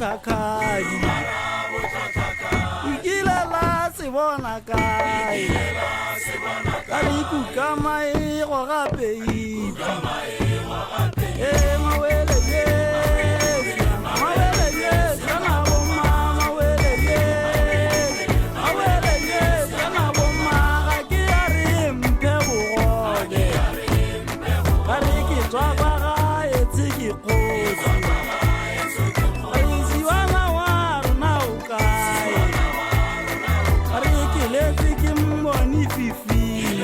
botlhakhadi. Nkile la se bona kae? Ka re kukama e goga peipi. Ee, mawele ye, mawele ye, kana bomma, mawele ye, mawele ye, kana bomma, ga ke a re mphe bogobe. Ka re ke tswa kwa gaetshe ke kgosi. Re siwana wa rona o kae? Re ke letse ke mmone fifing.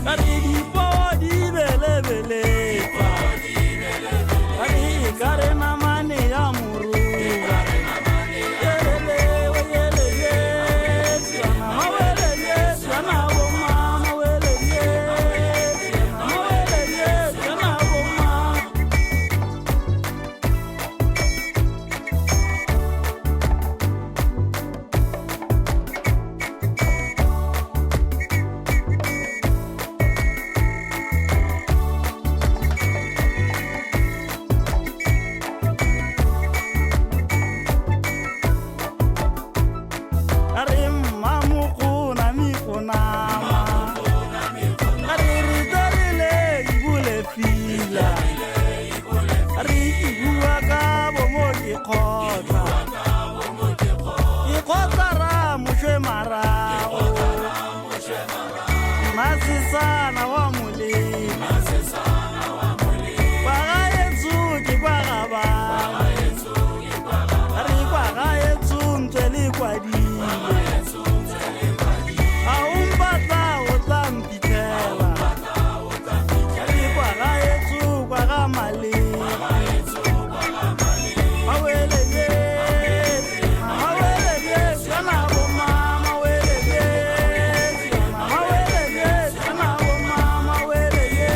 Ka re dipoo di belebeletsa. Ka re e ka re namane ya moroba. Yelele, we yele ye, siana, mawele ye, siana bomma, mawele ye, mawele ye, siana bomma. Ka re mmamokgona mekonama. Ka re re tlerile ibole fila. Ka re ke bua ka bomo ke kgotla. Ke kgotla ra mošwe marago. Mmasesana wa molemo. Kwa gaetsho ke kwa ga bangwe. Ka re kwa gaetsho ntswe le kwadile. Ga o mpatla o tla mphitlhela. Ka re kwa gaetsho kwa ga malema. Mawele ye, mawele ye, kana bomma, mawele ye, mawele ye, kana bomma, mawele ye,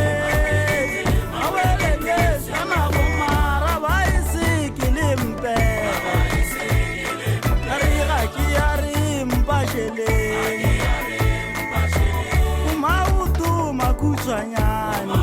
mawele ye, kana bomma, ra baesekele mpega. Ka re ga ke a re mpašeleng. Maoto makhutshwanyane.